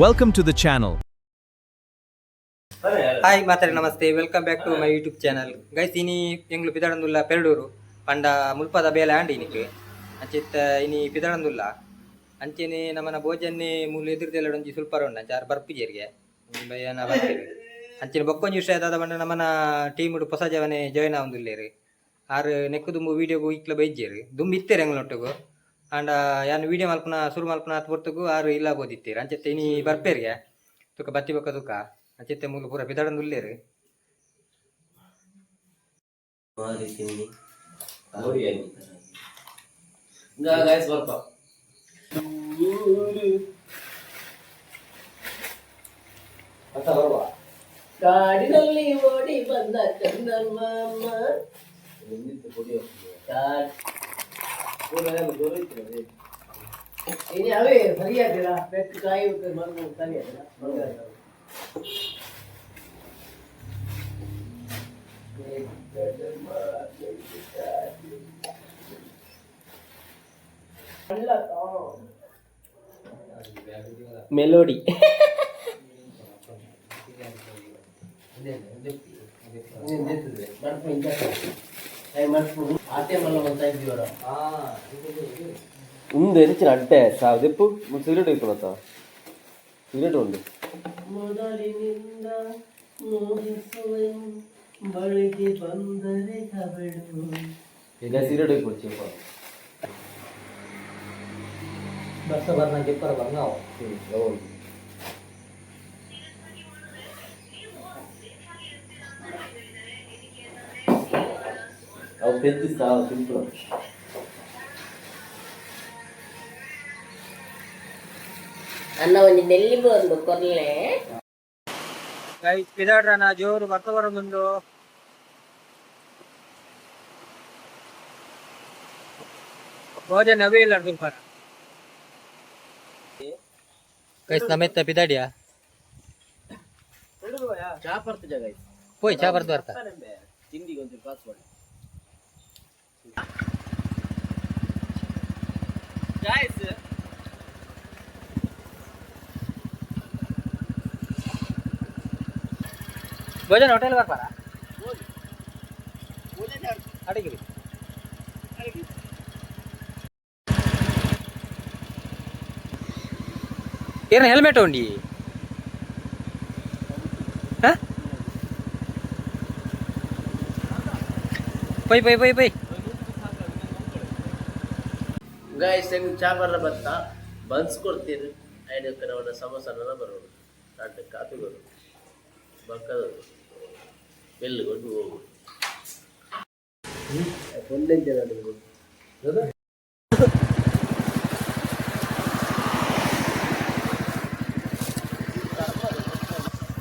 Welcome to the channel. Hi ಮಾತಾರೆ, namaste. Welcome back to my YouTube channel, guys. ಇನಿ ಎಂಗ್ಲು ಪಿದಡಂದುಲ್ಲ ಪೆರಡೂರು ಪಂಡ ಮುಲ್ಪದ ಬೇಲೆ ಆಂಡ್ ಇನಿಕ್ ಅಂಚಿತ್ತ ಇನಿ ಪಿದಡಂದುಲ್ಲ. ಅಂಚೆನೆ ನಮನ ಭೋಜನೆ ಮೂಲು ಎದುರುದೆಲ್ಲ ಒಂಜಿ ಸುಲ್ಪರ ಉಂಡು, ಅಂಚ ಆರ್ ಬರ್ಪುಜೆರ್ಗೆ ಬಯ್ಯನ ಬರ್ಪೆರ್. ಅಂಚೆನೆ ಬೊಕ್ಕೊಂಜಿ ವಿಷಯ ದಾದ ಪಂಡ, ನಮನ ಟೀಮ್ ಪೊಸ ಜವನೆ ಜಾಯ್ನ್ ಆವೊಂದುಲ್ಲೆರ್. ಆರ್ ನೆಕ್ಕು ದುಂಬು ವೀಡಿಯೋಗು ಇಕ್ಲ ಬೈಜೆರ್. ದುಂಬು ಇತ್ತೆರ್ ಎಂಗ್ಲೊಟ್ಟುಗು. ಆಂಡ ಯಾನ್ ವೀಡಿಯೋ ಮಲ್ಪುನ ಸುರು ಮಲ್ಪುನ ಆತ್ ಪೊರ್ತುಗು ಆರ್ ಇಲ್ಲ ಬೋದಿತ್ತೆರ್. ಅಂಚೆತ್ತೆ ಇನಿ ಬರ್ಪೆರ್ಗೆ ತುಕ ಬತ್ತಿ ಬೊಕ್ಕ ತುಕ. ಅಂಚೆತ್ತೆ ಮೂಲು ಪೂರ ಪಿದಡೊಂದುಲ್ಲೆರ್. ಮಾರಿ ತಿನ್ನಿ. ಗಾಯ್ಸ್, ಬರ್ಪ. ಕಾಡಿನಲ್ಲಿ ಓಡಿ ಬಂದ ಚಂದಮಾಮ. ಕಾಡ್ ಇನಿ ಅವೇ ಸರಿಯಾದಿಲ್ಲ. ಬೆಕ್ಕು ಕಾಯಿ ಮಗು ಸರಿಯಾದಿಲ್ಲ. ಮೆಲೋಡಿ. ಉಂದು ಎಂಚಿನ ಅಡ್ಡೆ ಸಾವು ಸಿಗರೇಟ್ ಇಪ್ಪುನತ್ತ? ಸಿಗರೇಟ್ ಉಂಡು. ಮೊದಲಿನಿಂದ ಮೋಹಿಸುವೆನು, ಬಳಿಗೆ ಬಂದರೆ ಕಬಳು. ಈಗ ಸಿಗರೇಟ್ ಇಪ್ಪು. ಬರ್ಸ ಬರ್ನ ಗೆಪ್ಪರ ಬರ್ನಾವು. ಹೌದು. ಅವು ಪೆದ್ದು ಸಾವು ಸಿಂಪಲ್. ಅನ್ನ ಒಂಜಿ ನೆಲ್ಲಿ ಬಂದು ಕೊರ್ಲೆ. ಗೈಸ್, ಪಿದಾಡ್ರನ ಜೋರು ಬರ್ತ ಬರೋದುಂಡು. ಭೋಜನ ಅವೇ ಇಲ್ಲ ಸ್ವಲ್ಪ. ಗೈಸ್, ನಮ್ಮೆತ್ತ ಪಿದಾಡಿಯಾ. ಚಾ ಪರ್ತು ಜಾಗ. ಪೋಯ್ ಚಾ ಬರ್ದು ಬರ್ತಾ. ತಿಂಡಿಗೆ ಒಂಚೂರು ಕಾಸು ಮಾಡಿ. ಗಾಯ್ಸ್. ಭೋಜನ ಹೋಟೆಲ್ ಬರ್ಪಾರ ಅಡಗಿರಿ. ಏನು ಹೆಲ್ಮೆಟ್ ಉಂಡಿ? ಹಾ, ಪೈ ಪೈ ಪೈ ಪೈ. ಗಾಯ್ಸ್, ಹೆಂಗ್ ಚಾ ಬರ್ರ ಬತ್ತ ಬನ್ಸ್ ಕೊಡ್ತೀರಿ. ಐನಕ್ಕೆ ನಾವು ಸಮೋಸನ ಬರೋದು, ಅಡ್ಡ ಕಾಫಿ ಬರೋದು, ಬಕ್ಕದು ಬೆಲ್ಲು ಕೊಟ್ಟು ಹೋಗು. ಒಂದೇ.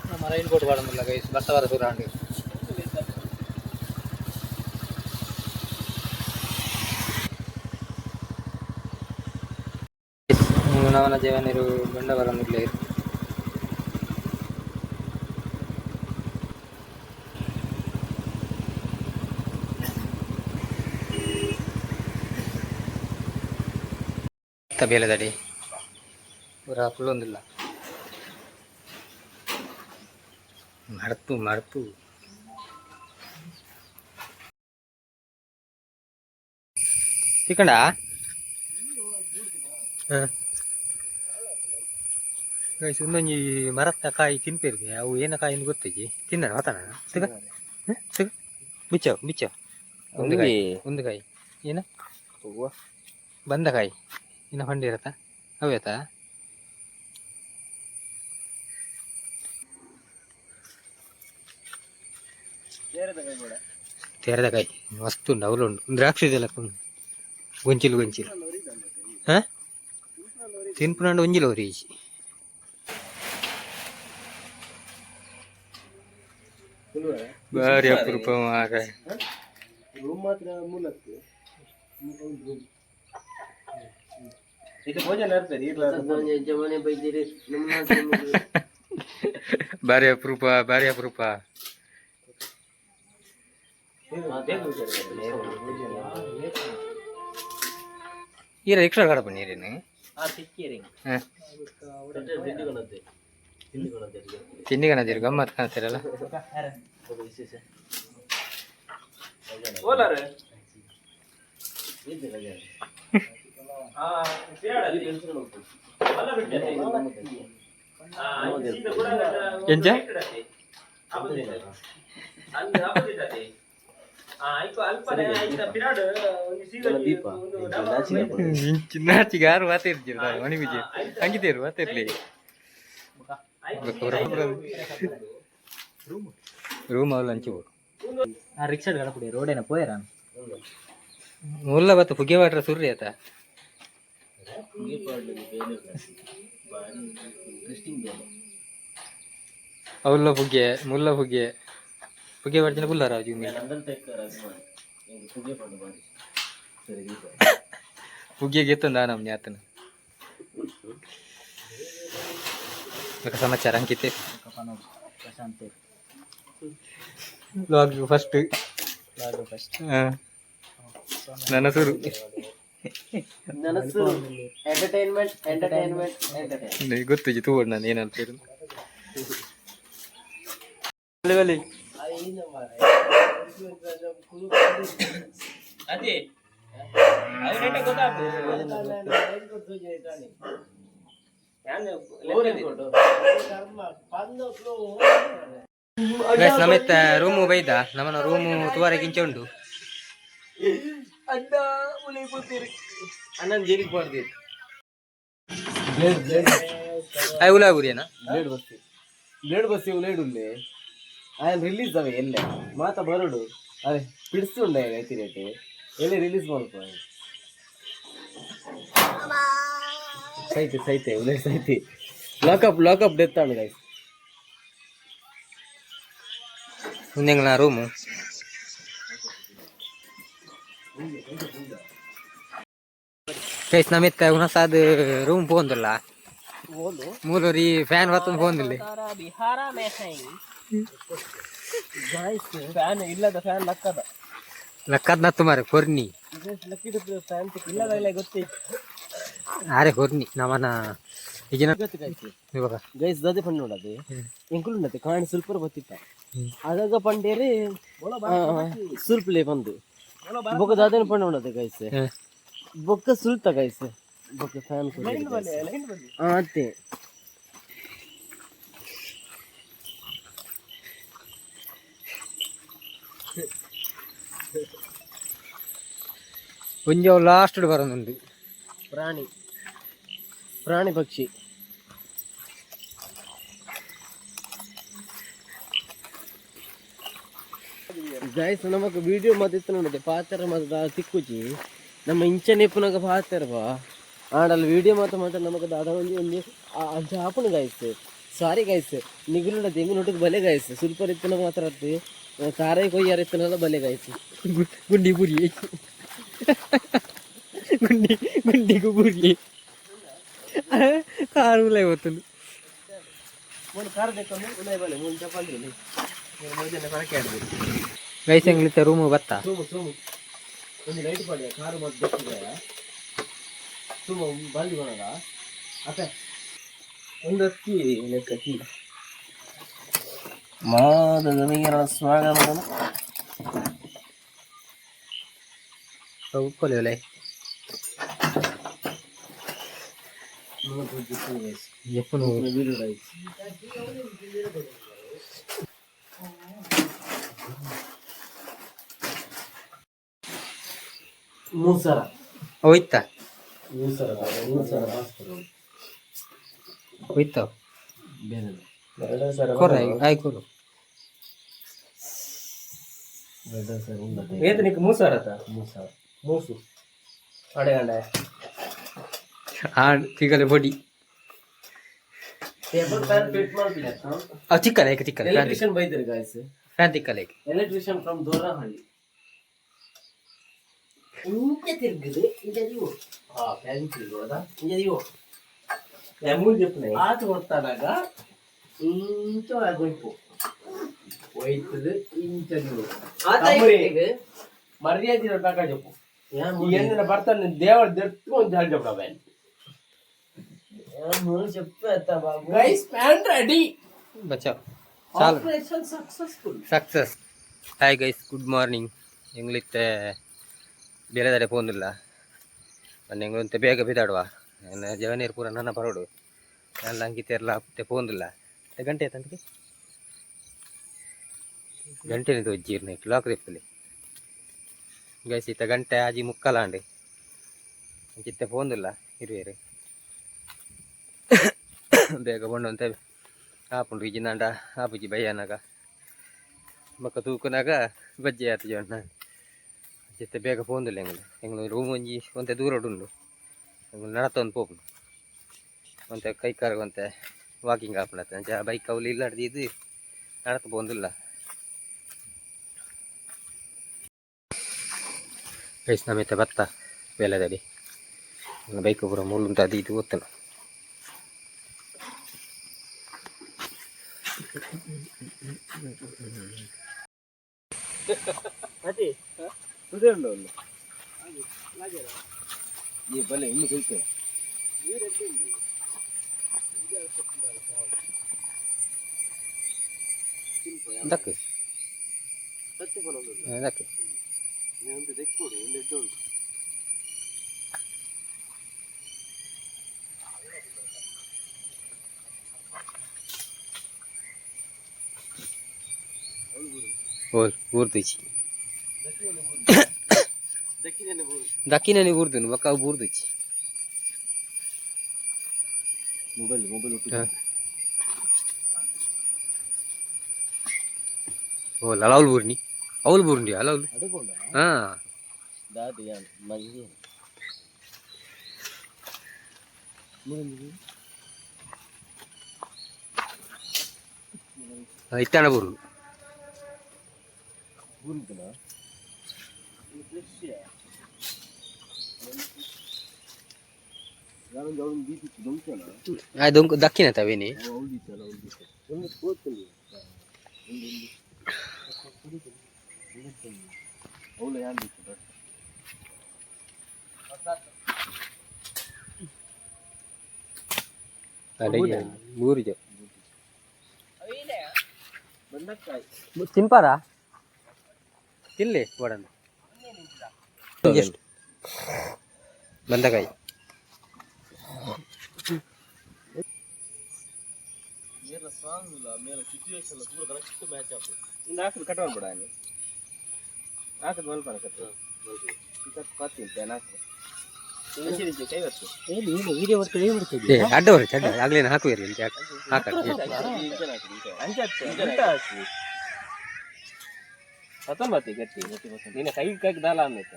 ನಮ್ಮ ರೈನ್ ಕೋಟ್ ಪಾಡೊಂದುಲ್ಲ ಗೈಸ್, ಬರ್ಸ ಬರ ಸುರ ಆಂಡ್. ನವನ ಜೀವನರು ಬಂಡ ಬರೊಂದುಲ್ಲೆರ್. ಬೇಲೆದಡಿ ಪೂರ ಫುಲ್. ಮಡ್ಪು ಮಡ್ಪು ತಿಕ್ಕಂಡ. ಹಾಂ ಗೈಸ್, ಒಂದೊಂಜಿ ಮರತ್ತ ಕಾಯಿ ತಿನ್ಪೇರಿಗೆ. ಅವು ಏನ ಕಾಯಿ ಅಂತ ಗೊತ್ತಿಜ್ಜಿ. ತಿನ್ನಣ ಮಾತಾಡ. ಸಿಗ ಸಿಗ, ಬಿಚ್ಚವು ಬಿಚ್ಚವು. ಒಂದು ಕಾಯಿ, ಒಂದು ಕಾಯಿ. ಏನ ಬಂದ ಕಾಯಿ ಇನ್ನ ಹಂಡಿ ಇರತ್ತಾ ಅವೇತಾ? ತೇರದ ಕಾಯಿ ಮಸ್ತ್ ಉಂಟು. ಅವಳು ಉಂಟು, ದ್ರಾಕ್ಷಿ ಇದೆಲ್ಲ ಗೊಂಚಿಲು ಗೊಂಚಿಲು. ಹಾಂ, ತಿನ್ಪುನಾಂಡ ಒಂಜಿಲ ಒರಿಜಿ. ಭಾರಿ ಅಪರೂಪ ಮಾರ್ರೆ. ರೂಮ್ ಮಾತ್ರ ಮೂಲತ್ತು. ಇದು ಭೋಜನ ಇರ್ತದೆ. ಜಮನೆ ಬೈದಿರಿ ನಮ್ಮ. ಭಾರಿ ಅಪರೂಪ, ಭಾರಿ ಅಪರೂಪ. ಈ ರಿಕ್ಷಾ ಕಡಪ ನೀರೇನು? ಹಾಂ, ತಿಂಡಿ ಕಣದಿರು, ಗಮ್ಮತ್ ಕಾಣ್ತಿರಲ್ಲ. ಎಂಚ? ದೀಪ. ನಾಚಿಗೆ ಯಾರು ಮಾತಾಡ್ತೀರ? ಮಣಿ ವಿಜಯ್ ಹಂಗಿದ್ದೇರು ಮಾತಾಡ್ಲಿ. ರೂಮ್ ಅವಲ್ಲ ಹಂಚಿ. ರಿಕ್ಷಾ ಗಡಪಡಿ ರೋಡೇನ ಪೋಯರ. ಮುಲ್ಲ ಬತ್ತ ಪುಗೆ ವಾಟ್ರ ಸುರ್ರಿ ಆತ. ಇಂಟ್ರೆಸ್ಟಿಂಗ್ ಬೇಲೆ. ಅವಲ್ಲ ಪುಗೆ, ಮುಲ್ಲ ಪುಗೆ, ಪುಗೆ ವಾಡ್ಜಿನ ಕುಲ್ಲಾರ ಜೂಮಿ. ನಂದನ್ ಟೇಕರ್ ಅಭಿಮಾನಿ ಎಂಕ್ ಪುಗೆ ಪಂಡ ಬಾರಿ ಸರಿ ದೀಪ. ಪುಗೆ ಗೆತ್ತಂದ ನಮ್ಮ ಆತನ. ಬೊಕ ಸಮಾಚಾರ ಅಂಕಿತೆ? ಪ್ರಶಾಂತ್. Vlog first. ಫಸ್ಟ್. ನನ್ನ ಸುರು. ನನಸು ಎಂಟರ್ಟೈನ್ಮೆಂಟ್, ಎಂಟರ್ಟೈನ್ಮೆಂಟ್, ಎಂಟರ್ಟೈನ್ಮೆಂಟ್. ಗೊತ್ತಿಜಿ, ತೂವಡ್ ನಾನು ಏನಂತ. ಬಲಿ. ಅದೇ. ಗೈಸ್, ನಮ್ಮೆತ್ತ ರೂಮು ಬೈದ, ನಮ್ಮನ ರೂಮು ತುವಾರೆ ಕಿಂಚ ಉಂಡು. ಅಣ್ಣನ ಜೈಲಿಗೆ ಬಾರ್ದು. ಆಯ್ ಉಲಾ ಗುರಿಯನ. ಬ್ಲೇಡ್ ಬಸ್ಸಿ, ಬ್ಲೇಡ್ ಬಸ್ಸಿ ಉಲೇಡ್ ಉಲ್ಲೆ. ಆಯನ್ ರಿಲೀಸ್ ಅವೆ ಎಲ್ಲೆ ಮಾತ ಬರೋಡು. ಅವೆ ಪಿಡ್ಸು ಉಂಡೆ ಐತಿ ರೇಟ್ ಎಲ್ಲಿ ರಿಲೀಸ್ ಮಲ್ಪ. ಸೈತೆ ಸೈತೆ ಉಲೇಡ್ ಸೈತಿ. Lockup lockup death and guys. ಮುಂದೆಂಗ್ಲ ರೂಮು. ಗೈಸ್, ನಮ್ಮೆತ್ತ ಉಣಸಾದ ರೂಮ್ ಪೋಂದುಲ್ಲ. ಮೂಲರಿ ಫ್ಯಾನ್ ಬತ್ತೊಂದು ಪೋಂದಿಲ್ಲ. ಬಿಹಾರ ಮೇ ಹೈ. ಫ್ಯಾನ್ ಇಲ್ಲದ ಫ್ಯಾನ್ ಲಕ್ಕದ. ಲಕ್ಕದ್ ನತ್ತು ಮಾರೆ ಕೊರ್ನಿ. ಲಕ್ಕಿದ ಫ್ಯಾನ್ ಇಲ್ಲದ ಗೊತ್ತಿ. ಆರೆ ಕೊರ್ನಿ ನಮನ ಈಗಿನ ಗೊತ್ತು ಗೈಸ್. ಇವಾಗ. ಗೈಸ್, ದಾದೆ ಪಂಡ್ ನೋಡದೆ ಎಂಕುಲು ಉಂಡತೆ ಕಾಣಿ ಸುಲ್ಪರ ಬತ್ತಿತ್ತ. ಆಗಾಗ ಪಂಡೇರಿ ಸುಲ್ಪ್ಲೆ ಬಂದು ಬೊಕ್ಕ ದಾದನ ಪಂಡ ನೋಡದೆ ಗೈಸ್. ಬೊಕ್ಕ ಸುಲ್ತ ಗೈಸ್, ಬೊಕ್ಕ ಫ್ಯಾನ್ ಅತ್ತೆ. ಒಂಜಿ ಲಾಸ್ಟ್ ಬರೋದುಂಡು. ಪ್ರಾಣಿ ಪ್ರಾಣಿ ಪಕ್ಷಿ. ಗೈಸ್, ನಮಕ್ ವಿಡಿಯೋ ಮತ್ತಿತ್ತು ನೋಡಿದೆ ಪಾತ್ರ ಮತ್ತ ತಿಕ್ಕುಜಿ. ನಮ್ಮ ಇಂಚನೆ ಪುನಗ ಪಾತ್ರ ಬಾ ಆಂಡಲ್ ವಿಡಿಯೋ ಮಾತ್ರ ಮಾತ್ರ ನಮಕ್ ದಾದ ಒಂಜಿ ಒಂಜಿ ಅಂಚ ಆಪುಂಡು ಗೈಸ್. ಸಾರಿ ಗೈಸ್, ನಿಗುಲುಂಡ ದೆಂಗು ನೊಟ್ಟುಗು ಬಲೆ ಗೈಸ್. ಸುಲ್ಪರ್ ಇತ್ತಿನ ಮಾತ್ರ ಅತ್ತ್ ತಾರೈ ಕೊಯ್ಯಾರ ಇತ್ತಿನಲ್ಲ ಬಲೆ ಗೈಸ್. ಗುಂಡಿ ಬುರಿ, ಗುಂಡಿ ಗುಂಡಿಗೂ ಬುರಿ ಕಾರು ಉಲೈ ಹೋಗ್ತದೆ. ಮೂರು ಕಾರ್ ಬೇಕಂದ್ರೆ ಉಲೈ ಬಲೆ ಮೂರು ಚಪಾತಿ ಮೋಜನೆ ಪರಕೆ ಆಡ್ಬೇಕು. ಗೈಸ್, ಎಂಗ್ಲಿತ್ತ ರೂಮು ಬತ್ತ. ಸೋಮು ಸೋಮು ಒಂದು ಲೈಟ್ ಪಾಡಿಯ ಕಾರು ಮತ್ತು ಬೆಕ್ಕಿದೆ. ಸುಮ್ಮ ಬಾಲ್ದಿ ಕೊನದ ಅತ್ತೆ. ಒಂದು ಅಕ್ಕಿ ಲೆಕ್ಕ ಕೀ ಮಾದ ನಮಗೆ ಸ್ವಾಗತ. ಉಪ್ಪಲೆ ಉಲೈ. ಎಪ್ಪನು? ವಿಡಿಯೋ ರೈಸ್ 3 ಸರ. ಹೋಯ್ತಾ? 3 ಸರ, 3 ಸರ. ಹೋಯ್ತಾ? ಬೇರೆ 2 ಸರ. ಕೊರ ಆಯ್ ಕೊರು. 2 ಸರ ಉನ್ನತೆ. ಏತನಿಕ್ 3 ಸಾವಿರ? 3 ಸಾವಿರ. ಮೂಸು ಅಡೆ ಗಂಡೆ. ಆ ತಿಗಲೆ ಬೊಡಿ. ಟೇಬಲ್ ಫ್ಯಾನ್ ಫಿಟ್ ಮಾಡ್ಬಿಲ್ಲ. ಅವ್ ಚಿಕ್ಕಲ್ಲ ಏಕ ಚಿಕ್ಕಲ್ಲ ಫ್ಯಾನ್. ಎಲೆಕ್ಟ್ರಿಷಿಯನ್ ಬೈತಾರೆ ಗಾಯ್ಸ್. ಫ್ಯಾನ್ ತಿಕ್ಕಲ್ಲ ಏಕ. Electrician from Dorahalli. ಇಂಚ ತಿರುಗುದು ಇಂಚ ದಿವು. ಹಾ, ಫ್ಯಾನ್ ತಿರುಗೋದ. ಇಂಚ ದಿವು. ಮೂರು చెప్పుನೆ. ಆತ ಕೊಡ್ತಾನಾಗ ಇಂಚ ಗೊಯ್ಪು ಹೋಯ್ತದೆ ಇಂಚ ನೀವು ಆತ. ತಮ್ಮುರಿ. ಮರ್ಯಾದೆ ಬೇಕಾ చెప్పు. ಈ ಎಂದಿನ ಬರ್ತಾನೆ ದೇವರ ದೆತ್ತು ಒಂದು ಹೇಳಿ చెప్పు. Guys, pan ready. ಬಚಾವ್ ಚಾಲು. Operation successful. Success. Hi guys, good morning. ಎಂಗ್ಲಿತ್ತೆ ಬೇರೆದಾರೆ ಪೋಂದಿಲ್ಲ ನನ್ನ ಎಂಗ್ಲಂತೆ ಬೇಗ ಬಿದಾಡುವ ನನ್ನ ಜವನೀರು ಪೂರ ನನ್ನ ಬರೋಡು ನನ್ನ ಅಂಕಿತೆಲ್ಲ ಅಪ್ತೆ ಪೋಂದಿಲ್ಲ. ಗಂಟೆ ಆಯ್ತಂತ ಗಂಟೆ ಒಜ್ಜೀರ್ನ ಲಾಕ್ ದೆಪ್ಪಲಿ ಗೈಸ್. ಇತ್ತ ಗಂಟೆ ಆಜಿ ಮುಕ್ಕಲಾಂಡ್ ಚಿತ್ತೆ ಪೋಂದಿಲ್ಲ ಇರುವೇರು ಬೇಗ ಬೊಂಡಂತೆ ಆಪುಂಡು ಇಜಿನಾಂಡ ಆಪುಜಿ ಬಯ್ಯನಾಗ ಬೊಕ್ಕ ತೂಕುನಾಗ ಬಜ್ಜೆ ಆತು ಜೋಣ್ಣ ಜೊತೆ ಬೇಗ ಪೋಂದಿಲ್ಲ. ಎಂಗ್ಲು ಎಂಗ್ಲು ರೂಮ್ ಒಂಜಿ ಒಂತೆ ದೂರಡ್ ಉಂಡು. ಎಂಗ್ಲು ನಡತೊಂದು ಪೋಪುಂಡು ಒಂತೆ ಕೈ ಕಾರ್ ಒಂತೆ ವಾಕಿಂಗ್ ಆಪುಂಡು. ಅಂಚ ಬೈಕ್ ಅವ್ಲು ಇಲ್ಲಾಡ್ದು ಇದು ನಡತ ಪೋಂದಿಲ್ಲ ಗೈಸ್. ನಮಿತ ಬತ್ತ ಬೇಲೆದಡಿ ಬೈಕ್ ಪೂರ ಮುಳ್ಳುಂತ ಅದು ಇದು ಗೊತ್ತಲ್ಲ. ಈ ಬಲೆ ಇನ್ನು ಕುಯ್ತು. ದಕ್ ದಕ್. ಓಲ್ ಬೂರ್ದುಚಿ ದಕ್ಕಿನೇ ಬೂರ್ದುನು ಬೊಕ್ಕ ಅವು ಬೂರ್ದುಚಿ. Mobile mobile. ಓ ಅಲೌಲ್ ಬೂರ್ನಿ ಅವಲ್ ಬೂರ್ನಿ ಅಲೌಲ್. ಅಡುಗೊಂಡ. ಹಾ. ದಾದಿ ಯಾನ್ ಮಂಜಿ. ಇತ್ತಾಣ ಬೂರು. ಬೂರ್ದುನ. ದೊಂಕು ದಕ್ಕಿನ ತವೇನಿ. ಒಂದು ಕೋತಲ್ಲಿ ಅವಳು ಯಾನ್ ಬಿಟ್ಟು. ಬೂರು ತಿನ್ಪಾರ ತಿನ್ಲಿ ಬೋಡಣ್ಣ ಎಷ್ಟು ಬಂದಕಾಯಿ. ಕಟ್ ಮಾಡ್ಬೇಡ ನೀ ಹಾಕದ್ ಮಲ್ಪನ ಕಟ್ ಕೈ ಬರ್ತದೆ. ಏ ಅಡ್ಡ ಬರುತ್ತೆ ಅಡ್ಡ ಆಗ್ಲೇನು ಹಾಕುವಿರಿ ಅಂತ ಹಾಕ. ಹತ್ತೊಂಬತ್ತು ಗಟ್ಟಿ ನಿನ್ನ ಕೈ ಕೈ ದಾಲ ಅಂದೈತ.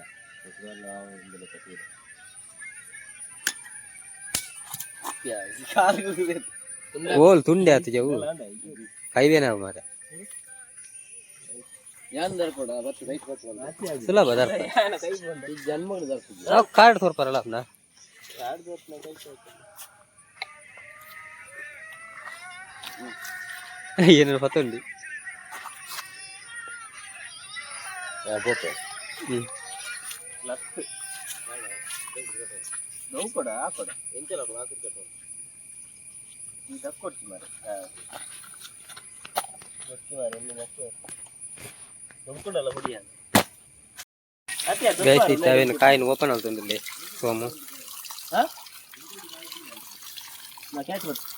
ಓಲ್ ತುಂಡೆ ಆತು ಜವು ಕೈವೇನ ಮಾರ. ಸುಲಭ ದರ್ಪ. ನಾವು ಕಾರ್ಡ್ ತೋರ್ಪಾರಲ್ಲ ಅಪ್ನ. ಏನೇನು ಪತ್ತುಂಡಿ. ಹ್ಮ್. ನೋವು ಹಾಕೊಡ ಎಂತೆಲ್ಲ ಹಾಕುತ್ತೆ ಈ ದಕ್ಕೊಡ್ತಿ ಮಾರೆ ಮಾರೆ ದೊಡ್ಕೊಂಡಲ್ಲ ಹೊಡಿಯ. ಗೈಸ್ ಇತ್ತವೇನು ಕಾಯಿನ ಓಪನ್ ಆಗ್ತಂದಿಲ್ಲ ಸೋಮು. ಕ್ಯಾಚ್ ಬರ್ತದೆ.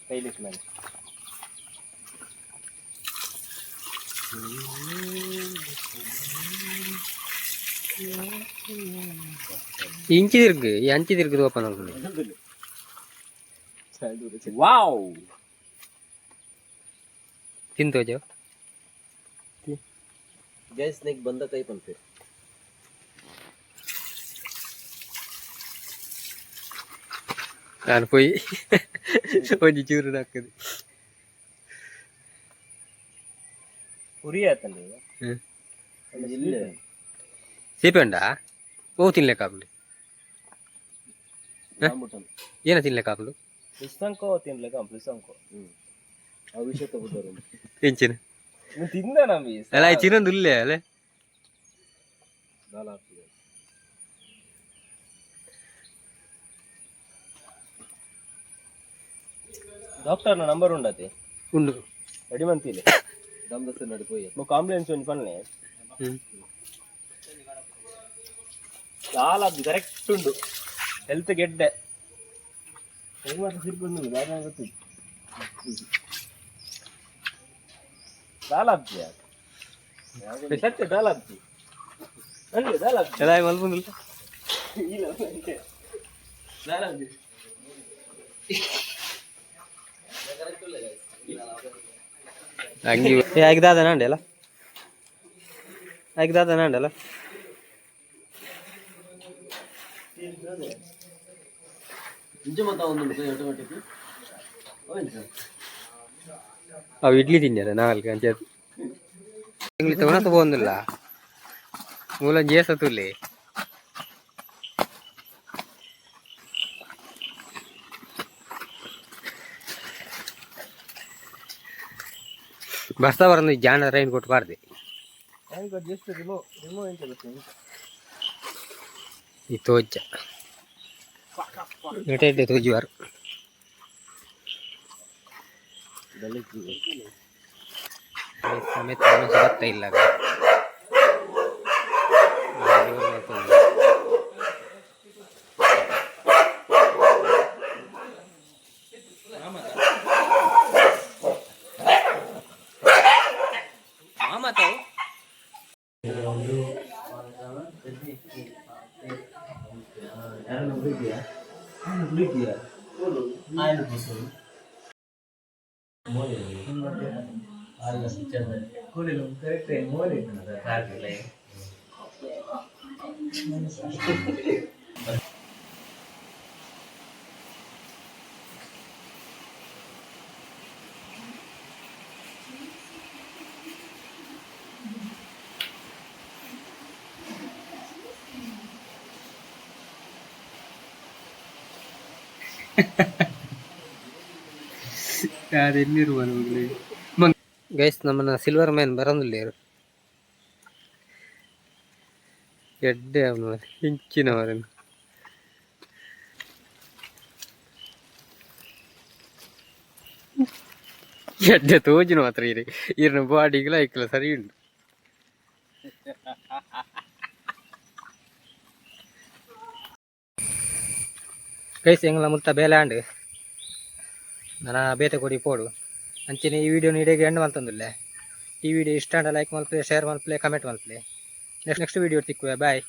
ಕೈಲಿಟ್ಟು ಮೇಲೆ. ಇಂಚಿ ತಿರ್ಗು ಈ ಅಂಚಿ ತಿರ್ಗುದು ಓಪನ್ ಆಗ್ತದೆ. ವಾವ್. ತಿಂತು ಜೋ. ಗೈಸ್ ನೆಕ್ ಬಂದ ಕೈ ಪನ್ಪೆ. ನಾನು ಪೋಯಿ ಒಂಜಿ ಚೂರು ಹಾಕುದು. ಪುರಿ ಆತಂడి. ಹ್ಮ್. ಸೀಪೆ ಉಂಡಾ ಓ ತಿನ್ಲಿಕ್ಕೆ ಆಪುಂಡು ಏನ ತಿನ್ಲಿಕ್ಕೆ ಆಪುಂಡು. ಪ್ರಿಸಂಕೋ ತಿನ್ಲಿಕ್ಕೆ ಪ್ರಿಸಂಕೋ ಎಂಚಿನ ತಿಂದ ನಮಗೆ. ಅಲ್ಲ ತಿನ್ನೊಂದು ಉಲ್ಲೆ ಅಲ್ಲ. ದಾಲ ಆಗ್ತದೆ. ಡಾಕ್ಟರ್ನ ನಂಬರ್ ಉಂಡತೆ? ಉಂಡು. ರೆಡಿ ಮಂತಿಲ್ಲ ಬೊಕ್ಕ ಆಂಬುಲೆನ್ಸ್ ಒಂಜಿ ಪನ್ಲೆ. ದಾಲ ಕರೆಕ್ಟ್ ಉಂಡು, ಹೆಲ್ತ್ ಗೆಡ್ಡೆ ದಾಲ ಆಪ್ತಿಯ ಸತ್ಯ, ದಾಲ ಆಪ್ತಿ ಅಲ್ಲ, ದಾಲ ಆಪ್ತಿ. ಎಲ್ಲ ಮಲ್ಪುಂದಿಲ್ಲ. ದಾಲ ಆಪ್ತಿ. ಅಂಗಿ ಆಯ್ಕೆ ದಾದ ನಾಂಡೆಲ್ಲ, ಆಯ್ಕೆ ದಾದ ನಾಂಡಲ್ಲ. ಇಂಚ ಮತ್ತ ಒಂದು ಆಟೋಮೆಟಿಕ್. ಅವು ಇಡ್ಲಿ ತಿಂಜಾರ ನಾಲ್ಕು ಅಂಚೆ ಇಂಗ್ಲಿ ತಗೊಳತ ಪೋಂದಿಲ್ಲ ಮೂಲ ಜೇಸ ತುಲಿ. ಬಸ್ತಾ ಬರಂದು ಜಾನ ರೈನ್ ಕೊಟ್ಟು ಬಾರ್ದೆ. ಜಸ್ಟ್ ರಿಮೂವ್ ರಿಮೂವ್ ಎಂತ ಗೊತ್ತಿಲ್ಲ. ಈ ತೋಜ ಎಟೆ ತೋಜುವಾರು. ಸಮೇತ ಬರ್ತಾ ಇಲ್ಲ. ಗೈಸ್, ನಮ್ಮನ್ನ ಸಿಲ್ವರ್ ಮ್ಯಾನ್ ಬರಂದಿಲ್ಲ. ಎಡ್ಡೆ ಅವನು ಇಂಚಿನವರನ್ನು. ಎಡ್ಡೆ ತೋಜಿನ ಮಾತ್ರ ಇರಿ ಇರ್ನ ಬಾಡಿಗೆಲ್ಲ ಐಕ್ಲ ಸರಿ ಉಂಟು. ಗೈಸ್, ಎಂಗ್ಲ ಮುಲ್ತ ಬೇಲೆ ಆಂಡ್, ನನ್ನ ಬೇತೆ ಕೊಡಿ ಪೋಡು. ಅಂಚನೆ ಈ ವಿಡಿಯೋನ ಇಡೀ ಎಂಡ್ ಮಲ್ತೊಂದುಲ್ಲೆ. ಈ ವಿಡಿಯೋ ಇಷ್ಟ ಆಂಡ ಲೈಕ್ ಮಲ್ಪಲೆ, ಶೇರ್ ಮಲ್ಪಲೆ, ಕಮೆಂಟ್ ಮಲ್ಪಲೆ. ನೆಕ್ಸ್ಟ್ ನೆಕ್ಸ್ಟ್ ವಿಡಿಯೋ ತಿಕ್ಕುವೆ. ಬಾಯ್.